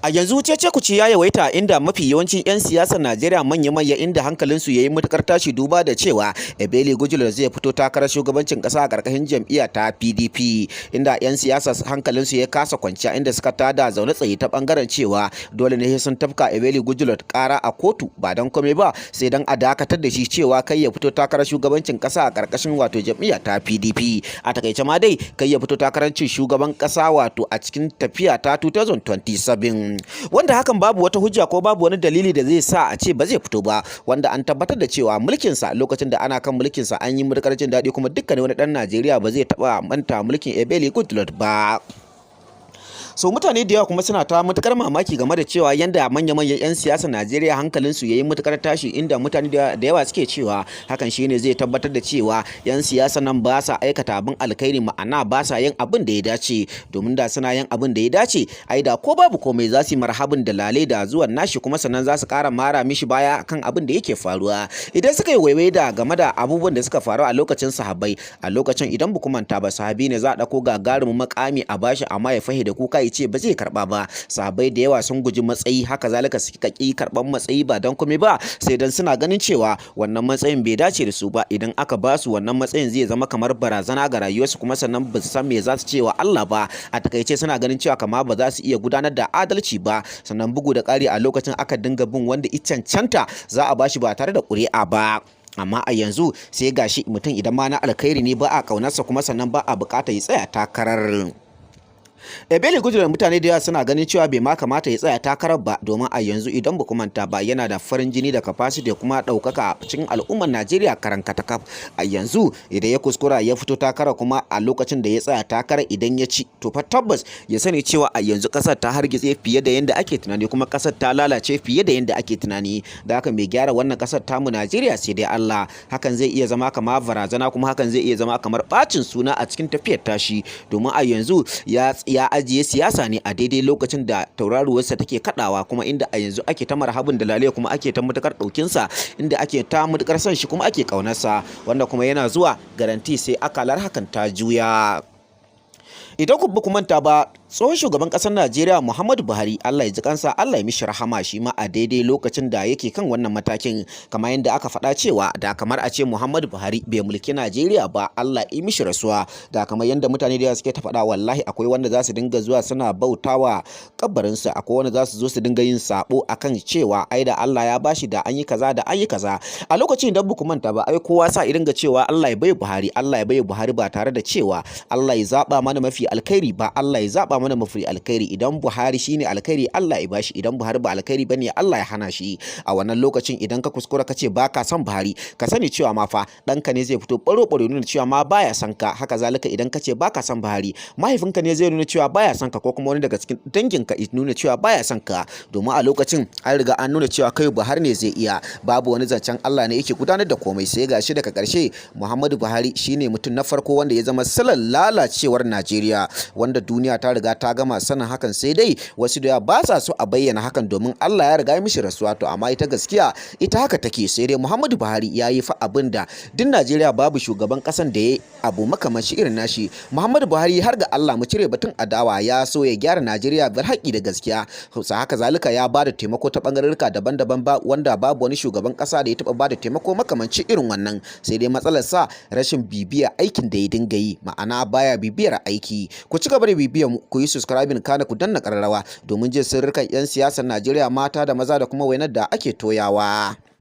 A yanzu cece-kuce ya yawaita, inda mafi yawancin 'yan siyasar Najeriya manya-manya inda hankalinsu ya yi matukar tashi, duba da cewa Ebele Goodluck zai fito takarar shugabancin kasa a karkashin jam'iyya ta PDP, inda 'yan siyasa hankalinsu ya kasa kwanciya, inda suka tada zaune tsaye ta bangaren cewa dole ne sun tafka Ebele Goodluck kara a kotu, ba don kome ba sai don a dakatar da shi cewa kai ya fito takarar shugabancin kasa a karkashin wato jam'iyya ta PDP. A takaice ma dai, kai ya fito takarar cin shugaban kasa wato a cikin tafiya ta 2027, wanda hakan babu wata hujja ko babu wani dalili da zai sa a ce ba zai fito ba, wanda an tabbatar da cewa mulkinsa, lokacin da ana kan mulkinsa, an yi matuƙar jin daɗi, kuma dukkanin wani ɗan Najeriya ba zai taɓa manta mulkin Ebele Goodluck ba. So mutane da yawa kuma suna ta matukar mamaki game da cewa yanda manya-manyan 'yan siyasar Najeriya hankalinsu yayi matukar tashi, inda mutane da yawa suke cewa hakan shine zai tabbatar da cewa 'yan siyasa nan ba sa aikata abin alkhairi, ma'ana ba sa yin abin da ya dace, domin da suna yin abin da ya dace, ai da ko babu komai za su yi marhabin da lale da zuwan nashi, kuma sannan za su kara mara mishi baya kan abin da yake faruwa. Idan suka yi waiwai da game da abubuwan da suka faru a lokacin sahabbai, a lokacin, idan ba manta ba, sahabi ne za a ɗauko gagarumin makami a bashi, amma ya fahe da kuka, ya ce ba zai karba ba. Sahabbai da yawa sun guji matsayi, haka zalika suka ki karban matsayi, ba don komai ba sai dan suna ganin cewa wannan matsayin bai dace da su ba. Idan aka ba su wannan matsayin, zai zama kamar barazana ga rayuwarsu, kuma sannan ba su san me za su ce wa Allah ba. A takaice, suna ganin cewa kama ba za su iya gudanar da adalci ba. Sannan bugu da ƙari, a lokacin aka dinga bin wanda i cancanta za a bashi ba tare da ƙuri'a ba. Amma a yanzu sai gashi mutum idan ma na alkhairi ne, ba a ƙaunarsa, kuma sannan ba a buƙatar ya tsaya takarar. Ebele Goodluck, mutane da yawa suna ganin cewa bai ma kamata ya tsaya takarar ba, domin a yanzu, idan ba manta ba, yana da farin jini da capacity da kuma ɗaukaka a cikin al'ummar Najeriya karan katakaf. A yanzu idan ya kuskura ya fito takara, kuma a lokacin da ya tsaya takara idan ya ci, to fa tabbas ya sani cewa a yanzu ƙasar ta hargitse fiye da yadda ake tunani, kuma ƙasar ta lalace fiye da yadda ake tunani. Da haka mai gyara wannan ƙasar tamu Najeriya sai dai Allah. Hakan zai iya zama kamar barazana, kuma hakan zai iya zama kamar bacin suna a cikin tafiyar tashi, domin a yanzu ya ajiye siyasa ne a daidai lokacin da tauraruwarsa take kadawa, kuma inda a yanzu ake ta marhabin da lale, kuma ake ta matukar ɗaukinsa, inda ake ta matukar son shi kuma ake ƙaunarsa, wanda kuma yana zuwa garanti sai akalar hakan ta juya. Idan ku manta ba, tsohon shugaban ƙasar Najeriya Muhammadu Buhari, Allah ya ji kansa, Allah ya mishi rahama, shi ma a daidai lokacin da yake kan wannan matakin, kamar yadda aka faɗa cewa da kamar a ce Muhammadu Buhari bai mulki Najeriya ba, Allah ya mishi rasuwa, da kamar yadda mutane da yawa suke ta faɗa, wallahi akwai wanda za su dinga zuwa suna bautawa kabarinsa, akwai wanda za su zo su dinga yin sabo akan cewa ai da Allah ya bashi da an yi kaza, da an yi kaza. A lokacin da ku manta ba, ai kowa sa dinga cewa Allah ya bai Buhari, Allah ya bai Buhari, ba tare da cewa Allah ya zaba mana mafi alkhairi ba. Allah ya zaba mana mafi alkhairi. Idan Buhari shine alkhairi, Allah ya bashi. Idan Buhari ba alkhairi bane, Allah ya hana shi. A wannan lokacin, idan ka kuskura ka ce baka son Buhari, ka sani cewa ma fa ɗanka ne zai fito baro baro nuna cewa ma baya son ka. Haka zalika, idan ka ce baka son Buhari, mahaifinka ne zai nuna cewa baya son ka, ko kuma wani daga cikin danginka ya nuna cewa baya son ka, domin a lokacin an riga an nuna cewa kai Buhari ne zai iya, babu wani zancen Allah ne yake gudanar da komai. Sai gashi daga ƙarshe Muhammadu Buhari shine mutum na farko wanda ya zama silar lalacewar Najeriya, wanda duniya ta riga ta gama sanin hakan, sai dai wasu da ba sa so a bayyana hakan, domin Allah ya riga ya mishi rasuwa. To amma ita gaskiya ita haka take. Sai dai Muhammadu Buhari ya yi fa abin da duk Najeriya babu shugaban kasan da ya abu makamanci irin nashi. Muhammadu Buhari, har ga Allah, mu cire batun adawa, ya so ya gyara Najeriya bar haƙi da gaskiya. Haka zalika ya bada taimako ta bangarorka daban-daban ba wanda babu wani shugaban kasa da ya taɓa bada taimako makamanci irin wannan. Sai dai matsalar sa rashin bibiya aikin da ya dinga yi, ma'ana baya bibiyar aiki. Ku ci gaba da bibiyar mu, ku yi subscribing, kana ku danna ƙararrawa domin jin sirrukan 'yan siyasar Najeriya, mata da maza, da kuma wainar da ake toyawa.